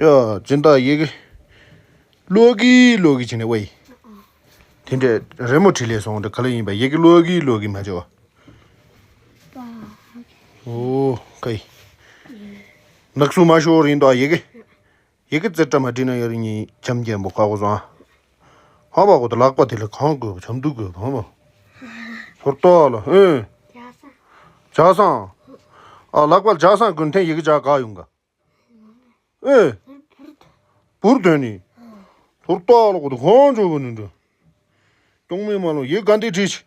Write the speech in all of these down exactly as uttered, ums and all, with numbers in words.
ཡ། སྦྱིན་བདག་ཡི་གེ་ཀློག་གི་ཀློག་གི་བྱས་ནས་ཝེ། དེ་འདྲས་རི་མོ་བྲིས་ལས་སོང་འདྲ་ག་ལ་ཡིན་པ་ཡི་གེ་ཀློག་གི་ཀློག་གི་མ་བྱེད་བ། ཨོ་ཁེ། ནག་སུ་མ་ཤོར་ཡིན་དོ་ཡི་གེ་ཡི་གེ་རྩེ་བཀྲ་མ་བྲིས་ན་ཡོད་རིང་ཉིན་འཆམ་རྒྱན་པོ་ཁ་གོ་སོང་། ཧ་བ་གོ་ད་ལག་པ་དེ་ལ་གང་དགོས་འཆམ་དུ་དགོས་གང་བ། ཧོར་ཏོ་ལ་ཨེ། ཇག་སང་། ཇག་སང་། ཨ་ལག་པ་ལ་ཇག་སང་ཀུན་ཐེན་ཡི་གེ་ཇག་ག་ཡོང་ག་ཨེ། བུར་དོན་ནི། ཧོར་ཏོ་ལ་གོ་ད་གང་འཇོག་གོ་ནི་འདྲ། གཏོང་མེད་མ་ལོ་ཡི་གེ་ག་འདི་བྲིས།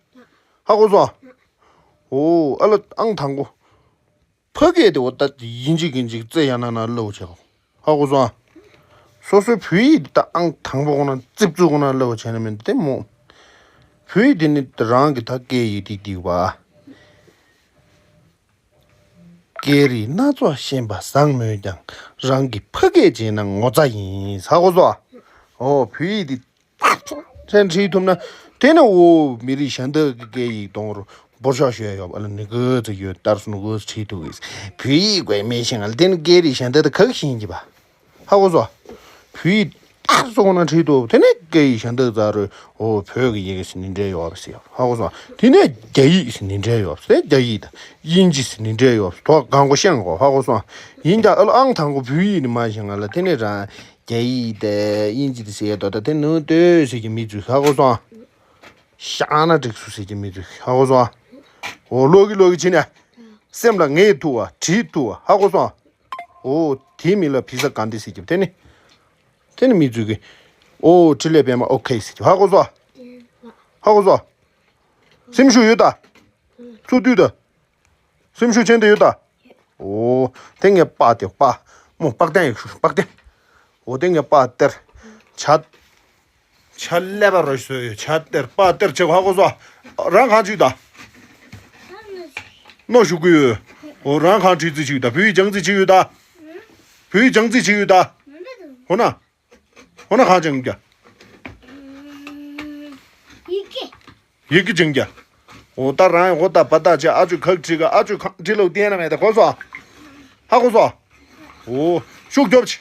ཧ་གོ་སོང་། ཨོ་ཨ་ལ་ཨང་དང་པོ། ཕ་སྐད་དེ་འོ་ད་ཡིན་གཅིག་ཡིན་གཅིག་རྩེ་ཡང་ན་ན་ལོ་བྱེད་གོ་ཧ་གོ་སོང་། སོ་སོའི་བོད་ཡིག་འདི་ད་ཨང་དང་པོ་གོ་ན་རྩིབ་བཙུགས་གོ་ན་ལོ་བྱེད་ན་མིན་དེ་མོ། བོད་ཡིག་འདི་ནི་རང་གི་ད་སྐད་ཡིག་འདི་འདི་བ། སྐད་རིགས་སྣ་ཚོགས་ཤེས་པ་བཟང་མོད་ཀྱང་རང་གི་ཕ་སྐད་བྱས་ན་ངོ་ཚ་ཡིན་ཧ་གོ་སོང་། ཨོ་བོད་ཡིག་འདི། ཕྲན་ཁྲིད་ཐུབ་ན། དེ་ནི་འོ་མི་རིགས་གཞན་དག་གི་སྐད་ཡིག་གཏོང་རུ་འབོར་ཤོག་ཞུ་ཡ་ཡོད་པ་ལ་ནི་གི་ཙི་ཡོད་ལྟར་སོང་གི་ཁྲིད་ཐུབ་གི། བོད་ཡིག་དགོས་མེད་ཤེས་ང་ལ་དེ་ནི་སྐད་རིགས་གཞན་དག་དང་ག་གི་ཤེས་ཀྱི་པ། ཧ་གོ་སོ། བོད་ཡིག་ཏག་སོང་ན་ཁྲིད་ཐུབ་དེ་ནི་སྐད་ཡིག་གཞན་དག་ཙ་རུ་འོ་བོད་ཀྱི་ཡི་གེ་ཟེར་ནི་འདྲ་ཡོད་པ་ཟེར་ཡོད་ཧ་གོ་སོ། དེ་ནས་རྒྱ་ཡིག་ཟེར་ནི་འདྲ་ཡོད་ཟེར་རྒྱ་ཡིག་དང་དབྱིན་ཇི་ཟེར་ནི་འདྲ་ཡོད་དོ་གང་གོ་ཤེས་གོ་ཧ་གོ་སོ། ཡིན་ཀྱང་ཨ་ལ་ཨང་དང་པོ་བོད་ཡིག་ནི་མ་ཤེས་ང་ལ་དེ་ནི་རང་། རྒྱ་ཡིག་དེ་དབྱིན་ཇི་དེ་ཟེར་ཡ་དོ་ད་དེ་ནུ་ལྟོས་ཟེར་གྱི་མི་ཚོས་ཧ་གོ་སོང་། ཤ་ན་འགྲིག་སུ་ཟེར་གྱི་མི་ཚོས་ཧ་གོ་སོང་། འོ་ལོ་གི་ལོ་གི་ཕྱི་ནས། སེམས་ལ་ངེས་ཐུབ་བ་བྲིས་ཐུབ་བ་ཧ་གོ་སོང་། འོ་དེའི་མི་ལ་བི་ས་གང་དེ་ཟེར་གྱི་དེ་ནི། དེ་ནི་མི་ཚོས་གི། འོ་ཁྲི་ལས་པད་མ་ཨོ་ཁེ་ཟེར་གྱི་ཧ་གོ་སོང་། ཧ་གོ་སོང་། སེམས་ཤུགས་ཡོད་ད། ཚུར་བསྡུས་ད། སེམས་ཤུགས་ཆེན་དུ་ཡོད་ད། འོ། དེ་ངས་པ་དེ་པ། མོ་པག་སྟན་ཡག་ཤུ་པག་སྟན། འོ་དེ་ངས་པ་སྟེར། ཆ། ཆ་ཀླད་པ་རོ་ཞིག་བཟོས་ཡོད་ཆ་སྟེར་པ་སྟེར་ཆེ་ཧ་གོ་སོ། རང་གང་ཅིག་ད། ནོ་ཞུ་གི་ཡོད། འོ་རང་གང་བྲིས་རྩིས་བྱེད་ཡོད་ད་བོད་ཡིག་སྦྱང་རྩིས་བྱེད་ཡོད་ད། བོད་ཡིག་སྦྱང་རྩིས་བྱེད་ཡོད་ད། འོ་ན། འོ་ན་གང་ཅང་གྱ། ཡི་གེ། ཡི་གེ་ཅང་གྱ། འོ་ད་རང་འོ་ད་བ་ད་ཅེ་ཨ་ཅོ་ཁག་ཁྲི་ག་ཨ་ཅོ་ཁང་ཁྲི་ལོག་བསྟན་ན་མེད་ད་གོ་སོ། ཧ་གོ་སོ། འོ་ཤུགས་རྒྱོབ་ཅི།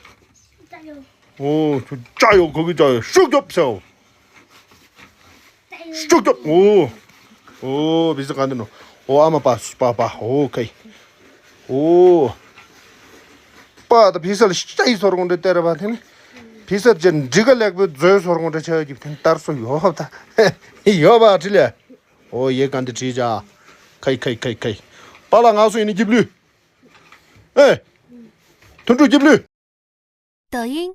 འོ་ཅ་ཡོ་གོ་གི་ཅ་ཡོ་ཤུགས་རྒྱོབ་སོ། ཤུགས་རྒྱོབ་འོ། འོ་བི་ཟི་ག་འདི་ནོ། འོ་ཨ་མ་པ་པ་པ་འོ་ཁའི། འོ། པ་ད་བི་ས་ལ་ཤ་ཡི་སོར་ཀོང་འདྲ་སྟེར་བ་དེ་ནི། བི་ས་ཅན་འདྲི་ག་ལེགས་པོའི་མཛོད་སོར་ཀོང་འདྲ་ཆ་ཡོད་ཀྱི་དེ་ནི་ལྟར་སོ་ཡོད་ད། ཡོད་པ་བྲི་ལེ། འོ་ཡེ་ག་འདི་བྲིས་ཅ། ཁའི་ཁའི་ཁའི་ཁའི། པ་ལ་ང་སུ་ཡིན་ནི་སྐྱིབ་ལུས། ཨེ། དུན་ཀྲུ་སྐྱིབ་ལུས།抖音